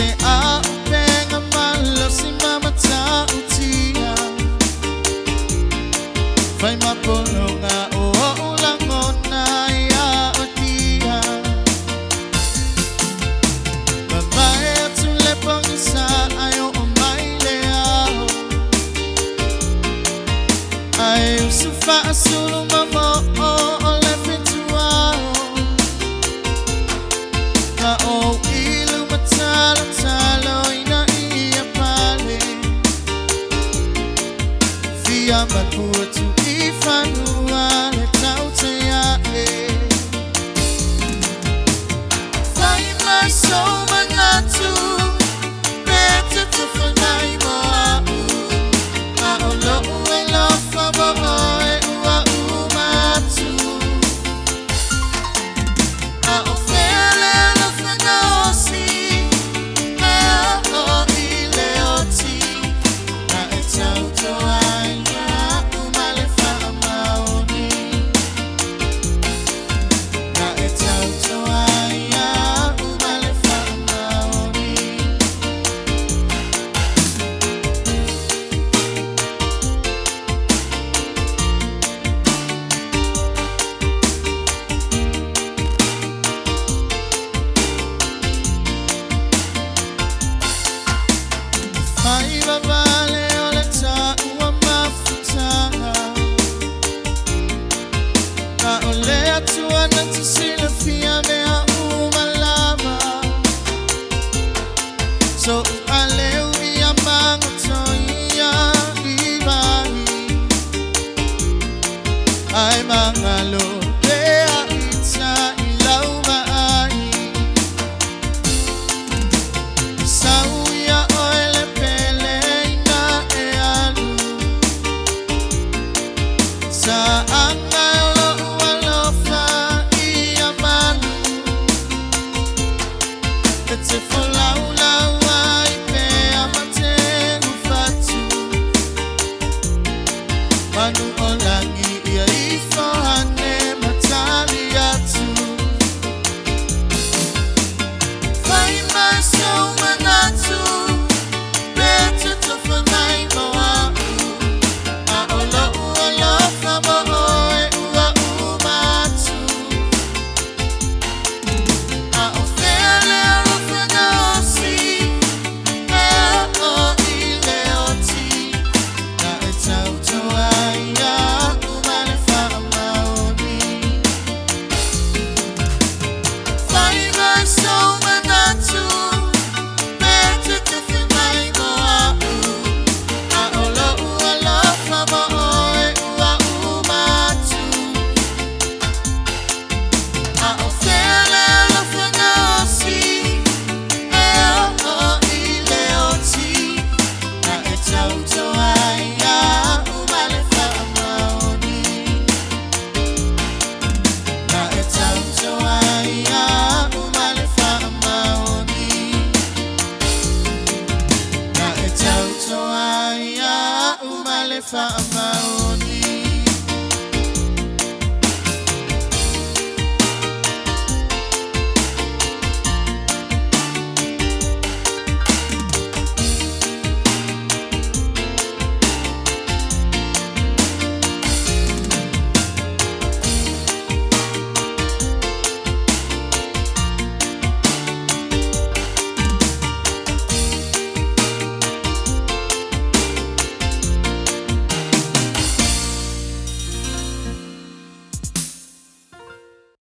Se a upenga malosi mamata utia. Fai mapolonga o ulangona ia otia. Babae atule pangisa ayo o maile ao. Ai usufa asulu mamo o ole fituao. Ma o ilu matalo talo ina ia pale. Fia makua tu i fanua le tau te ae. Fai mai so manatu, pe te tuwhanai mo au. Ma o lou e lofa mo oe ua umatu. A o fele alofa na osi, e o i le oti. Na e tauto ai ia umale whaamaoni. Na e tauto ai ia umale whaamaoni. Fai vavale o le taua mafutanga. Ma o le atua na te silafia mea uma lava. So aleu ia mangoto ia i vai. Ai mangalo pea ita i lau vaai. Sau ia oe le pele ina e alu. Sa anga o lou alofa ia malu. E te